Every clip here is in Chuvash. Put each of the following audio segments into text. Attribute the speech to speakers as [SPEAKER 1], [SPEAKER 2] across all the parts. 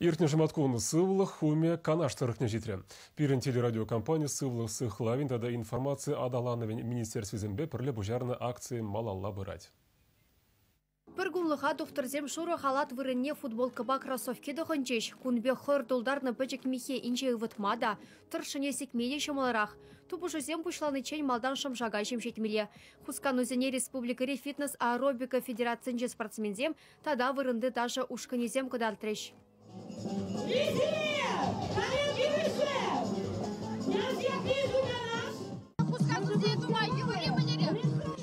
[SPEAKER 1] Иртнӗ шӑматкун сывлӑх хумӗ Канаш тӑрӑхне ҫитрӗ. Пирӗн телерадиокомпани сывлӑх сыхлавӗн тата информаци аталанӑвӗн министерствисемпе пӗрле пуҫарнӑ акци малалла пырать.
[SPEAKER 2] Пӗр кунлӑха тухтӑрсем шурӑ халат вырӑнне футболкӑпа кроссовки тӑхӑнчӗҫ. Кун пек хӑр тултарнӑ пӗчӗк миххе инҫе ывӑтма та, тӑршшӗне сикме те ҫӑмӑлрах. Тупӑшусем пуҫланиччен малтан шӑмшака ҫемҫетмелле. Хусканусене республикӑри фитнес-аэробика федерацинчи спортсменсем тата вырӑнти ташӑ ушкӑнӗсем кӑтартрӗҫ.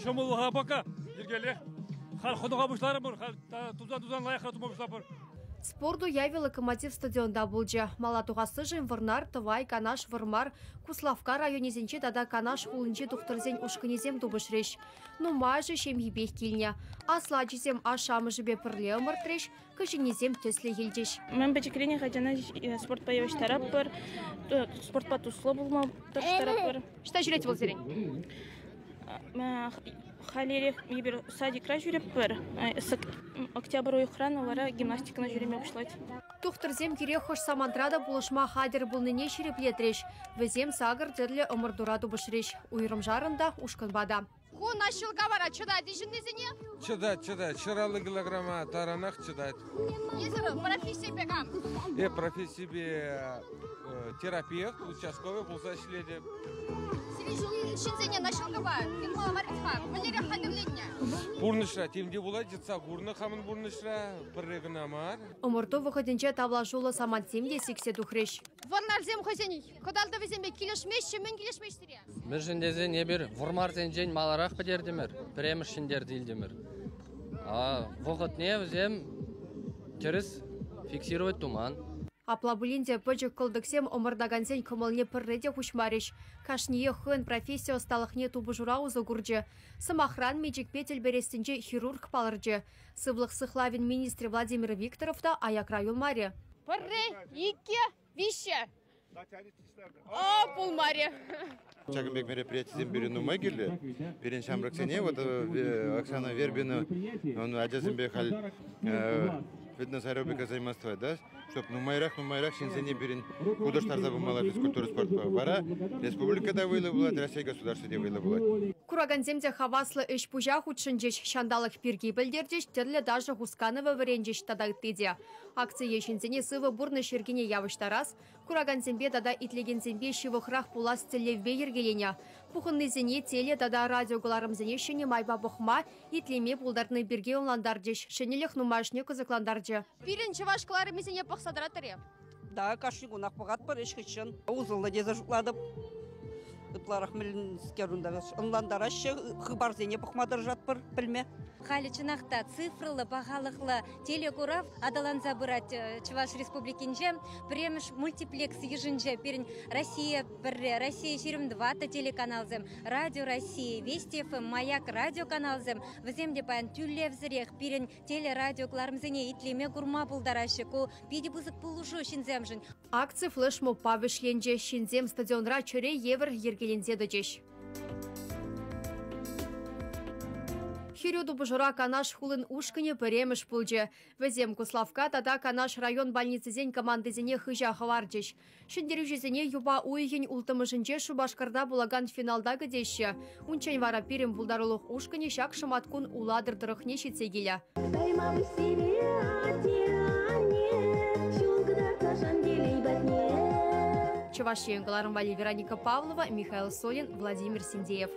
[SPEAKER 3] Ҫӑмӑллӑха пока йӗркелех. Халь хӑнӑха пуҫларӑмӑр, халь тусан-тусан лайӑхра тума пуҫлапӑр.
[SPEAKER 2] Спорт уявӗ «Локомотив» стадионта пулчӗ. Мала тухассишӗн Вӑрнар, Тӑвай, Канаш, Вӑрмар, Куславкка районӗсенчи тата Канаш хулинчи тухтӑрсен ушкӑнӗсем тупӑшрӗҫ. Нумайӑшӗ ҫемйипех килнӗ. Аслӑ ачисем ашшӗ-амӑшӗпе пӗрле ӑмӑртрӗҫ, кӗҫӗннисем тӗслӗх илчӗҫ.
[SPEAKER 4] Мӗн пӗчӗкренех ачана спортпа явӑҫтаратпӑр, спортпа туслӑ пулма тӑрӑштаратпӑр.
[SPEAKER 2] Ӑҫта ҫӳрет вӑл сирӗн?
[SPEAKER 4] Халерех эпир садикра ҫӳретпӗр. Октябрь уйӑхран вара гимнастикӑна ҫӳреме пуҫлать.
[SPEAKER 2] Тухтӑрсем кирек хӑш самантра та пулӑшма хатӗр пулнине ҫирӗплетрӗҫ. Вӗсем сакӑр тӗрлӗ ӑмӑртура тупӑшрӗҫ. Уйрӑмшарӑн та, ушкӑнпа та.
[SPEAKER 5] Ку наҫҫӑлка вара чӑтать-и ҫыннисене?
[SPEAKER 6] Чӑтать, чӑтать. 150 килограмма таранах чӑтать.
[SPEAKER 5] Эсир профессипе кам?
[SPEAKER 6] Эп профессипе терапевт, участковый пулса ӗҫлетӗп.
[SPEAKER 5] Сире ҫынсене наҫҫӑлкӑпа фирма мар-ха, мӗнлерех хатӗрленнӗ?
[SPEAKER 6] Пурнӑҫра тем те пулать, йӑтса курнӑ хамӑн пурнӑҫра, пӗрре кӑна мар.
[SPEAKER 2] Ӑмӑрту вӑхӑтӗнче тавлашуллӑ самантсем те сиксе тухрӗҫ.
[SPEAKER 5] Вӑрнарсем хӑйсен кӑтартӑвӗсемпе килӗшмеҫҫӗ, мӗн килӗшмест сире?
[SPEAKER 7] Мӗншӗн тесен эпир вӑрмарсенчен маларах пӗтертӗмӗр, пӗрремӗш ҫӗнтерсе илтӗмӗр. Вӑхӑтне вӗсем тӗрӗс фиксировать туман.
[SPEAKER 2] Апла пулин те пӗчӗк кӑлтӑксем ӑмӑртакансен кӑмӑлне пӗрре те хуҫмарӗҫ. Кашниех хӑйӗн професси ӑсталӑхне тупӑшура усӑ курчӗ. Сӑмахран, мечӗкпе тӗл перессинче хирург палӑрчӗ. Сывлӑх сыхлавӗн министрӗ Владимир Викторов та аякра юлмарӗ.
[SPEAKER 5] Пӗрре, иккӗ, виҫҫӗ. О, пулмарӗ.
[SPEAKER 6] Ҫакӑн пек мероприятисем пирӗн нумай кирлӗ. Пирӗн ҫамрӑксене, вот Оксана Вербина, он ачасемпе халь фитнес-аэробика заниматься, да, чтоб нумайрах-нумайрах ҫынсене пирӗн хутӑштарса пымалла физкультура спортпа. Вара республика та вӑйлӑ пулать, Россия государство те вӑйлӑ пулать.
[SPEAKER 2] Куракансем те хаваслӑ ӗҫ-пуҫа хутшӑнчӗҫ, ҫанталӑк пирки пӗлтерчӗҫ, тӗрлӗ ташӑ хусканӑвӗ вӗренчӗҫ тата ытти те. Акцие ҫынсене сывӑ пурнӑҫ йӗркине явӑҫтарас, куракансемпе тата итлекенсемпе ҫывӑхрах пулас тӗллевпе йӗркеленӗ. Пухӑннисене теле тата радиокӑларӑмсене ҫӗнӗ майпа пӑхма, итлеме пултарни пирки ӑнлантарчӗҫ, ҫӗнӗлӗх нумайӑшне кӑсӑклантарчӗ.
[SPEAKER 5] Пирӗн чӑваш кӑларӑмӗсене пӑхса тӑратӑр-и?
[SPEAKER 8] Да, кашни кунах пӑхатпӑр ӗҫ хыҫҫӑн. Усӑллӑ тесе шутлатӑп. Ытларах мӗнскер унта ӑнлантараҫҫӗ, хыпарсене пӑхма тӑрӑшатпӑр пӗлме.
[SPEAKER 9] Халӗ чӑнах та цифрӑллӑ, пахалӑхлӑ телекурав аталанса пырать Чӑваш Республикинче. Пӗрремӗш мультиплекс йышӗнче пирӗн Россия пӗрре, Россия 24 телеканалсем, Радио России, Вести ФМ, Маяк радиоканалсем. Вӗсем те паян тӳлевсӗрех пирӗн телерадиокӑларӑмсене итлеме курма пултараҫҫӗ. Ку питӗ пысӑк пулӑшу ҫынсемшӗн.
[SPEAKER 2] Акци флешмобпа вӗҫленчӗ. Ҫынсем стадионра чӗре евӗр йӗркеленсе тӑчӗҫ. Хӗрӳ тупӑшура Канаш хулин ушкӑнӗ пӗрремӗш пулчӗ. Вӗсем Куславкка тата Канаш район больницисен командисене хыҫа хӑварчӗҫ. Ҫӗнтерӳҫӗсене юпа уйӑхӗн улттӑмӗшӗнче Шупашкарта пулакан финалта кӗтеҫҫӗ. Унччен вара пирӗн пултарулӑх ушкӑнӗ ҫак шӑматкун Улатӑр тӑрӑхне ҫитсе килӗ. Чӑваш Ен кӑларӑм валли Вероника Павлова, Михаил Солин, Владимир Синдеев.